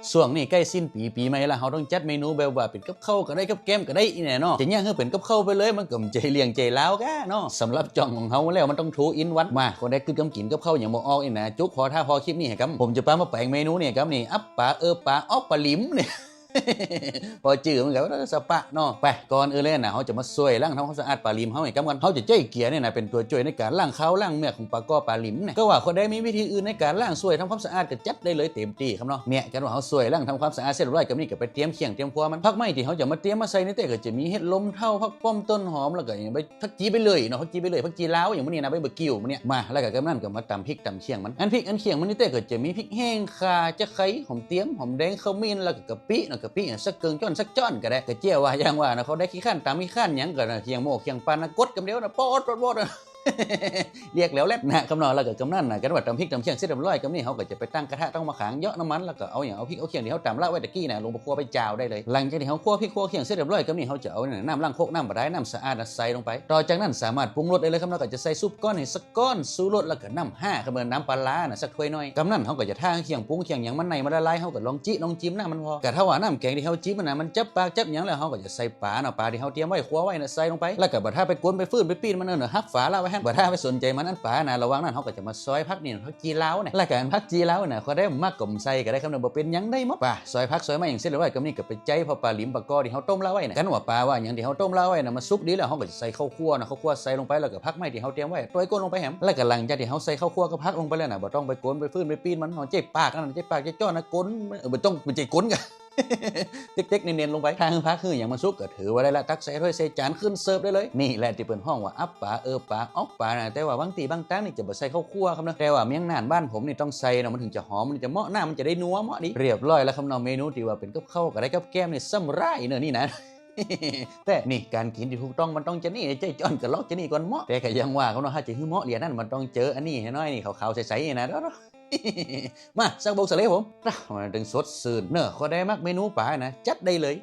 ຊ່ວງນີ້ໃກ້ສິ້ນປີ ປີໃໝ່ລະ ເຮົາຕ້ອງຈັດເມນູແບບວ່າເປັນກັບເຂົ້າກໍໄດ້ ກັບແກ້ມກໍໄດ້ນີ້ແຫຼະເນາະ. ຈະຍ່າງໃຫ້ເປັນກັບເຂົ້າໄປເລີຍ ມັນກໍບໍ່ໃຈລ້ຽງໃຈລາວກະເນາະ. ສຳລັບຊ່ອງຂອງເຮົາແລ້ວ ມັນຕ້ອງໂທອິນວັນ. ມາ ຄົນໃດຄຶດຄຳກິນກັບເຂົ້າຍັງບໍ່ອອກນີ້ນະ ຈຸກຄໍຖ້າພໍຄລິບນີ້ໃຫ້ກຳ ຜົມຈະພາມາແປງເມນູນີ້ໃຫ້ກຳນີ້ ອັບປາ ເອີປາ ອອກປາຫຼິມນີ້ ພໍຈື່ມັນກໍສະປະເນາະ. ໄປ ກ່ອນອື່ນເລີຍນະ ເຮົາຈະມາຊ່ວຍລ້າງທຳຄວາມສະອາດປາຫຼິມເຮົາໃຫ້ກຳກ່ອນ. ເຮົາຈະໃຊ້ເກຍນີ້ນະ ເປັນຕົວຊ່ວຍໃນການລ້າງຄາວລ້າງເມືອກຂອງປາກໍປາຫຼິມນະ. ກໍວ່າຄົນໃດມີວິທີອື່ນໃນການລ້າງ ຊ່ວຍທຳຄວາມສະອາດ ກໍຈັດໄດ້ເລີຍເຕັມທີ່ຄຳເນາະ. ແນະ ຄັນວ່າເຮົາຊ່ວຍລ້າງທຳຄວາມສະອາດເສັດຮຽບຮ້ອຍ ກຳນີ້ກໍໄປຕຽມຂ່ຽງຕຽມຄົວມັນ. ຜັກໄມ້ທີ່ເຮົາຈະມາຕຽມມາໃສ່ນີ້ແຕ່ກໍຈະມີເຫັດລົມເທົ້າ ຜັກປ້ອມ ຕົ້ນຫອມ ແລ້ວກໍຫຍັງ ໃບ ຜັກຈີ່ໃບເລີຍເນາະ ຜັກຈີ່ໃບເລີຍ ຜັກຈີ່ລາວ ຫຍັງໝູ່ນີ້ນະ ໃບບາກິວໝູ່ນີ້. ມາ ແລ້ວກໍກຳນັ້ນກໍມາຕຳພິກຕຳຂ່ຽງມັນ. ອັນພິກອັນຂ່ຽງມັນນີ້ແຕ່ກໍຈະມີພິກແຫ້ງ ຂ່າ ຈະໄຄ ຫອມຕຽມ ຫອມແດງ ຂະມິ້ນ ແລ້ວກໍກະປິເນາະ ກະປິ ອາ ສັກເກິ່ງຈ້ອນ ສັກຈ້ອນກໍໄດ້. ກະແຈ່ວວ່າຢ່າງວ່ານະ ເຂົາໄດ້ຂີ້ຄ້ານຕຳ ຂີ້ຄ້ານຫຍັງກໍນະ ຂ່ຽງໝໍ່ຂ່ຽງປານນະ ກົດກຳດຽວນະ ປອດ ປອດ ປອດ ລຽກແລ້ວແລ້ວນະ ຄຳເນາະ. ແລ້ວກໍກຳນັ້ນນະ ຄັນວ່າຕຳພິກຕຳຂ່ຽງເສັດຮຽບຮ້ອຍ ກຳນີ້ເຮົາກໍຈະໄປຕັ້ງກະທະ ຕັ້ງໝໍ້ຂາງ ເຍາະນ້ຳມັນ ແລ້ວກໍເອົາຫຍັງ ເອົາພິກເອົາຂ່ຽງທີ່ເຮົາຕຳລະໄວ້ຕະກີ້ນະ ລົງໄປຂົ້ວໄປຈາວໄດ້ເລີຍ. ຫຼັງຈາກທີ່ເຮົາຂົ້ວພິກຂົ້ວຂ່ຽງເສັດຮຽບຮ້ອຍ ກຳນີ້ເຮົາຈະເອົານັ້ນ ນ້ຳລ້າງຄົກ ນ້ຳບາດານ ນ້ຳສະອາດນະ ໃສ່ລົງໄປ. ຕໍ່ຈາກນັ້ນສາມາດປຸງລົດໄດ້ເລີຍ ຄຳເນາະ. ກໍຈະໃສ່ຊຸບກ້ອນ ໃຫ້ສັກກ້ອນ ຊູລົດ ແລ້ວກໍນ້ຳຫ້າ ຄຳເໝືອນນ້ຳປາຫຼານະ ສັກຖ້ວຍໜ້ອຍ. ກຳນັ້ນເຮົາກໍຈະຖ້າໃຫ້ຂ່ຽງປຸງ ຂ່ຽງຫຍັງມັນໃນ ມັນລະລາຍ ເຮົາກໍລອງຈິ ລອງຈິມນ້ຳມັນພໍ. ກໍຖ້າວ່ານ້ຳແກງທີ່ເຮົາຈິມຫັ້ນນະ ມັນຈັບປາກຈັບຫຍັງແລ້ວ ເຮົາກໍຈະໃສ່ປາເນາະ ປາທີ່ເຮົາຕຽມໄວ້ ຂົ້ວໄວ້ນະ ໃສ່ລົງໄປ. ແລ້ວກໍບໍ່ຖ້າໄປກົນໄປຟື້ນໄປປີ້ນມັນເນາະ ຫັກຝາລະໄວ້ຫັ້ນ ບໍ່ຖ້າໄປສົນໃຈມັນ. ອັນປານະ ລະຫວ່າງນັ້ນເຮົາກໍຈະມາຊອຍຜັກນີ້ ຜັກຈີ່ລາວນະ ແລ້ວກໍອັນຜັກຈີ່ລາວນະ ຂ້ອຍໄດ້ມັກກໍໃສ່ກໍໄດ້ ຄຳເໜາະ ບໍ່ເປັນຫຍັງ ໄດ້ໝົດ. ປາ ຊອຍຜັກຊອຍໄມ້ຫຍັງເສັດຮຽບຮ້ອຍ ກຳນີ້ກໍໄປໃຈເຂົ້າປາຫຼິມປາກໍທີ່ເຮົາຕົ້ມລະໄວ້ນະ. ຄັນວ່າປາວ່າຫຍັງທີ່ເຮົາຕົ້ມລະໄວ້ນະ ມັນສຸກດີແລ້ວ ເຮົາກໍຈະໃສ່ເຂົ້າຂົ້ວນະ ເຂົ້າຂົ້ວໃສ່ລົງໄປ ແລ້ວກໍຜັກໄມ້ທີ່ເຮົາຕຽມໄວ້ ຕ້ອຍກົ້ນລົງໄປແຮມ. ແລ້ວກໍຫຼັງຈາກທີ່ເຮົາໃສ່ເຂົ້າຂົ້ວກັບຜັກລົງໄປແລ້ວນະ ບໍ່ຕ້ອງໄປກົນໄປຟື້ນໄປປີ້ນມັນ ເຮົາໃຈປາກນັ້ນ ໃຈປາກໃຈຈ້ອນນະ ກົນ ບໍ່ຕ້ອງ ບໍ່ໃຈກົນກະ ເຕັກໆ ເນັ້ນໆ ລົງໄປ ຖ້າໃຫ້ຜັກ ໃຫ້ຫຍັງມັນສຸກກໍຖືວ່າໄດ້ລະ ຕັກໃສ່ຖ້ວຍໃສ່ຈານຂຶ້ນເສີບໄດ້ເລີຍ. ນີ້ແຫຼະທີ່ເພິ່ນຮ້ອງວ່າອັບປາ ເອີປາ ອອກປານະ. ແຕ່ວ່າບາງທີ່ບາງຕ່າງນີ້ຈະບໍ່ໃສ່ເຂົ້າຂົ້ວ ຄຳເນາະ ແຕ່ວ່າມຽງນານບ້ານຜົມນີ້ຕ້ອງໃສ່ເນາະ ມັນເຖິງຈະຫອມ ມັນຈະເໝາະ ນ້ຳມັນຈະໄດ້ນົວເໝາະດີ. ຮຽບຮ້ອຍລະ ຄຳເນາະ ເມນູທີ່ວ່າເປັນກັບເຂົ້າກໍໄດ້ ກັບແກ້ມນີ້ຊ່ຳຮ້າຍເນີນີ້ນະ. ແຕ່ນີ້ການກິນທີ່ຖືກຕ້ອງມັນຕ້ອງຈະນີ້ ໃຈຈ້ອນກໍລອກຈະນີ້ກ່ອນເໝາະ. ແຕ່ກໍຍັງວ່າ ຄຳເນາະ ຖ້າຈະໃຫ້ເໝາະຫຼຽນນັ້ນ ມັນຕ້ອງເຈີອັນນີ້ໃຫ້ໜ້ອຍນີ້ ຂາວໆ ໃສໆ ນີ້ນະ. ມາ ສັກບົກສະເລ ຜົມ ຕາ ມັນຈຶ່ງສົດຊື່ນເນີ. ຂ້ອຍໄດ້ມັກເມນູປານະ ຈັດໄດ້ເລີຍ.